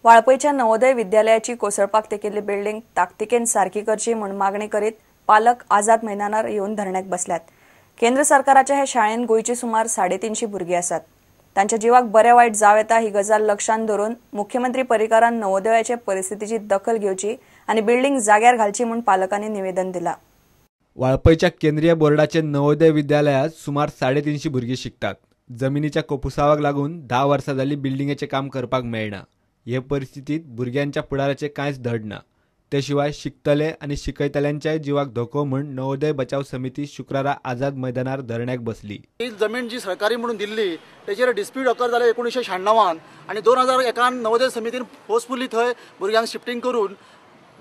वाळपयच्या Navodaya विद्यालयाची कोसळपाक तेकिल्ली building ताकतिकेन सारकी करची म्हूण मागणी करीत पालक आझाद मैदानार येवन धरण्याक बसल्यात. केंद्र सरकाराच्या हे शाळेन गोंयची सुमार 350 भुरगीं आसात. तांच्या जिवाक बरें वायट जावं येता ही गजाल लक्षांत धरून मुख्यमंत्री पर्रीकारान नवोदयाचे परिस्थितीची दखल घेवची आनी बिल्डिंग जाग्यार घालची म्हूण पालकांनी निवेदन दिला. वाळपयच्या केंद्रीय बोर्डाचे नवोदय विद्यालयात सुमार 350 भुरगीं शिकतात. जमिनीच्या कोपुसावाक लागून 10 वर्सां जाली बिल्डिंगेचें काम करपाक मेळना. हे परिस्थितीत भुरग्यांच्या फुडाराचें कांयच धड ना. ते शिवाय शिकतले आनी शिकयतल्यांच्याय जिवाक धोको म्हूण नवोदय बचाव समिती शुक्रारा आझाद मैदानार धरण्याक बसली. ही जमीन जी सरकारी म्हणून दिल्ली तेचेर डिस्प्यूट अकर जाले 1996 आनी 2001 नवोदय समितीन फोर्सफुली थंय भुरग्यांक शिफ्टींग करून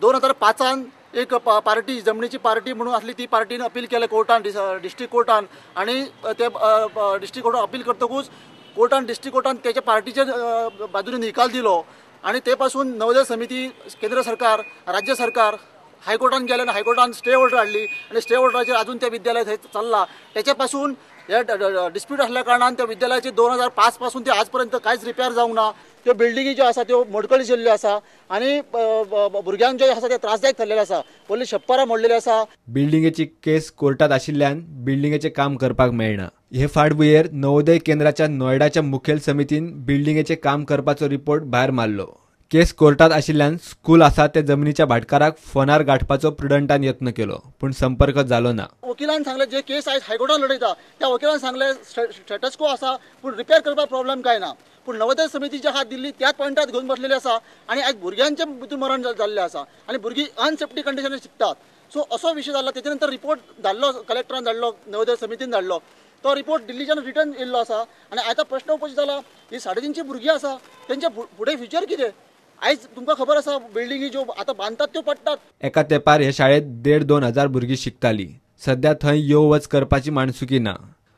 2005 एक पार्टी जमनीची पार्टी म्हणून आसली ती पार्टीन अपील केलें कोर्टान, डिस्ट्रिक्ट कोर्टान, आनी ते डिस्ट्रिक्ट कोर्टान अपील करतकूच कोर्टान डिस्ट्रिक्ट कोर्टान तेच्या पार्टीच्या बाजूने निकाल दिलो आनी ते पासून नवोदय समिती केंद्र सरकार राज्य सरकार हायकोर्टान गेले आनी हायकोर्टान स्टे ऑर्डर हाडली आनी स्टे ऑर्डराचेर अजून ते विद्यालय थंय चल्ला. तेचे पासून हे डिस्प्यूट आसल्या कारणान त्या विद्यालयाचे 2005 पासून ते आज पर्यंत कांयच रिपेर जावंक ना. त्यो बिल्डिंगी ज्यो आसा त्यो मोडकळी जाल्ल्यो आसा आनी भुरग्यांक जे आसा ते त्रासदायक थारलेले आसा. पयलीं छप्परां मोडलेली आसा. बिल्डिंगेची केस कोर्टात आशिल्ल्यान बिल्डिंगेचें काम करपाक मेळना. हे फाटभुंयेर नवोदय केंद्राच्या नोयडाच्या मुखेल समितीन बिल्डिंगेचें काम करपाचो रिपोर्ट भायर मारलो. केस कोर्टात आशिल्ल्यान स्कूल आसा ते जमनीच्या भाटकाराक फोनार गाठपाचो प्रुडंटान यत्न केलो, पूण संपर्क जालो ना. वकिलान सांगलें जे केस आयज हायकोर्टान लढयता त्या वकिलान सांगलें स्टेटस को आसा पूण रिपेर करपाक प्रॉब्लेम काय ना. पूण नवोदय समिती जी आहा दिल्ली त्याच पॉयंटात घेवन बसलेली आसा आनी आयज भुरग्यांचे भितर मरण जाल्लें आसा आनी भुरगीं अनसेफ्टी कंडिशनान शिकतात. सो असो विशय जाला. तेच्या नंतर रिपोर्ट धाडलो, कलेक्टरान धाडलो, नवोदय समितीन धाडलो, तो रिपोर्ट दिल्लीच्यान रिटर्न येयल्लो आसा आनी आतां प्रश्न उपस्थित जाला ही 350 भुरगीं आसा तेंच्या फुडें फ्युचर कितें? आयज तुमकां खबर आसा बिल्डिंगी ज्यो आतां बांदतात त्यो पडटात. एका तेंपार हे शाळेत 1,500-2 हजार भुरगीं शिकताली. सध्या थंय यो वच करपाची माणसुकी ना.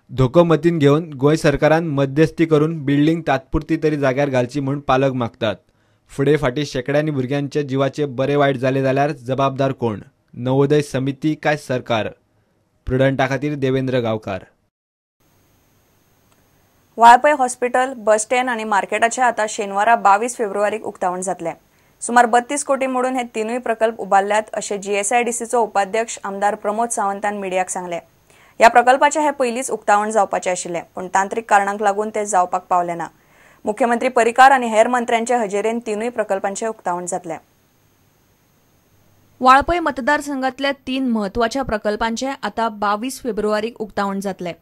धोको मतीन घेवन गोंय सरकारान मध्यस्थी करून बिल्डिंग तात्पुरती तरी जाग्यार घालची म्हूण पालक मागतात. फुडें फाटीं शेंकड्यांनी भुरग्यांच्या जिवाचे बरे वायट जाले जाल्यार जबाबदार कोण? नवोदय समिती काय सरकार? प्रुडंटा खातीर Devendra Gaonkar. Valpoi hospital, bus stand आनी मार्केटाचे आतां शेनवारा 22 फेब्रुवारीक उक्तावण जातलें. सुमार 32 कोटी मोडून हे तिनूय प्रकल्प उबारल्यात अशें जीएसआयडीसीचो उपाध्यक्ष आमदार प्रमोद सावंतान मिडियाक सांगलें. ह्या प्रकल्पाचें हे पयलींच उक्तावण जावपाचें आशिल्लें, पूण तांत्रिक कारणांक लागून ते जावपाक पावलें ना. मुख्यमंत्री पर्रीकार आनी हेर मंत्र्यांचे हजेरेन तिनूय प्रकल्पांचें उक्तावण जातलें. वाळपय मतदारसंघातल्या 3 म्हत्वाच्या प्रकल्पांचें आतां 22 फेब्रुवारीक उक्तावण जातलें.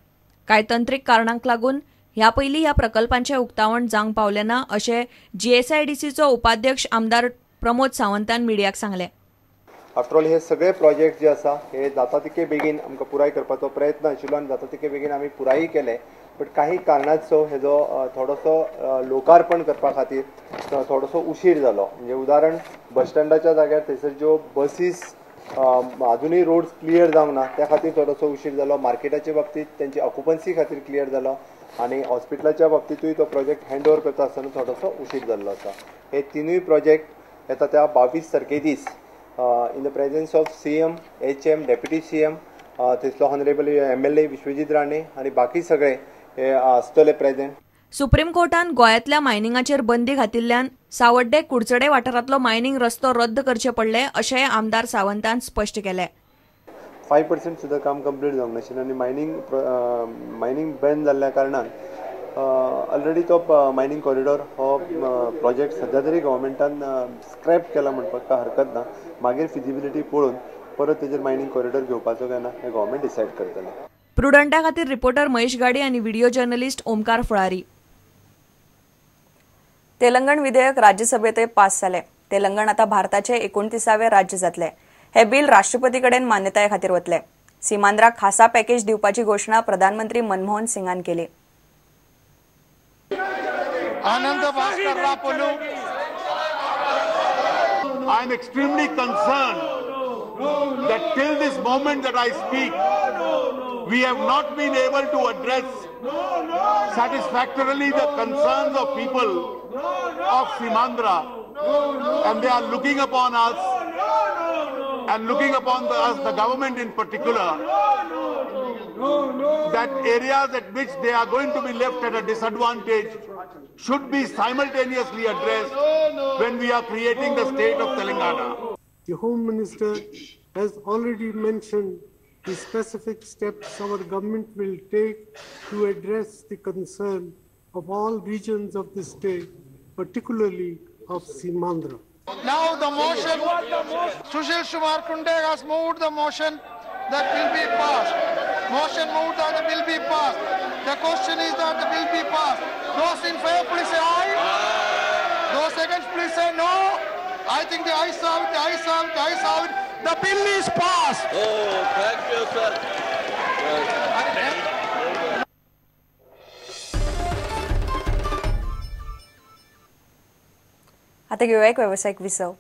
कांय तंत्रीक कारणांक लागून ह्या पयलीं ह्या प्रकल्पांचें उक्तावण जावंक पावलें ना अशें जीएसआयडीसीचो उपाध्यक्ष आमदार प्रमोद सावंतान मिडियाक सांगलें. आफ्टर ऑल हे सगळे प्रोजेक्ट जे आसा हे जाता तितके बेगीन आमकां पुराय करपाचो प्रयत्न आशिल्लो आनी जाता तितके बेगीन आमी पुराय केले, बट काही कारणास्तव हेजो थोडोसो लोकार्पण करपा खातीर थोडोसो उशीर जालो. म्हणजे उदाहरण बस स्टँडाच्या जाग्यार थंयसर ज्यो बसीस अजुनूय रोड्स क्लियर जावंक ना त्या खातीर थोडोसो उशीर जालो. मार्केटाचे बाबतींत तेंची ऑक्युपन्सी खातीर क्लियर जालो आनी हॉस्पिटलाच्या बाबतींतूय तो प्रोजेक्ट हँड ओवर करता आसतना थोडोसो उशीर जाल्लो आसा. हे तिनूय प्रोजेक्ट येता त्या 22 तारखे दीस in the presence of CM, HM, deputy CM, थंयसलो honourable MLA Vishwajit Rane आनी बाकी सगळे हे आसतले प्रेझेंट. सुप्रीम कोर्टान गोंयांतल्या मायनिंगाचेर बंदी घातिल्ल्यान सावड्डे कुडचडे वाठारांतलो मायनिंग रस्तो रद्द करचे पडले अशेंय आमदार सावंतान स्पश्ट केलें. 5% सुद्दां काम कंप्लीट जावंक नाशिल्लें आनी मायनिंग बॅन जाल्ल्या कारणान ऑलरेडी तो मायनिंग कॉरिडॉर हो प्रोजेक्ट सद्या तरी गव्हर्मेंटान स्क्रॅप केला म्हणपाक काय हरकत ना. मागीर फिजिबिलिटी पळोवन परत तेजेर मायनिंग कॉरिडॉर घेवपाचो काय ना हें गव्हर्मेंट डिसायड करतलें. प्रुडंटा खातीर रिपोर्टर महेश गाडी आनी व्हिडिओ जर्नलिस्ट ओमकार फळारी. तेलंगण विधेयक राज्यसभेतय पास जालें. तेलंगण आतां भारताचें 29वें राज्य जातलें. हे बिल राष्ट्रपती कडेन मान्यताये खातीर वतलें. सीमांध्राक खासा पॅकेज दिवपाची घोशणा प्रधानमंत्री मनमोहन सिंगान केली. Anand Bhaskar Rapolu. I am extremely concerned that till this moment that I speak, we have not been able to address satisfactorily the concerns of people of Simandhra, and they are looking upon us and looking upon us, the government in particular, that areas at which they are going to be left at a disadvantage should be simultaneously addressed when we are creating the state of Telangana. The Home Minister has already mentioned the specific steps our government will take to address the concern of all regions of the state, particularly of Seemandhra. Now the motion, Sushil Kumar Kunde has moved the motion that will be passed. Motion moved that the bill be passed. The question is that the bill be passed. Those in favor, please say aye. Those against, please say no. I think the ayes have it, the ayes have it, the ayes have it. The bill is passed. Oh, thank you, sir. आता घेऊया एक व्यावसायिक विसव.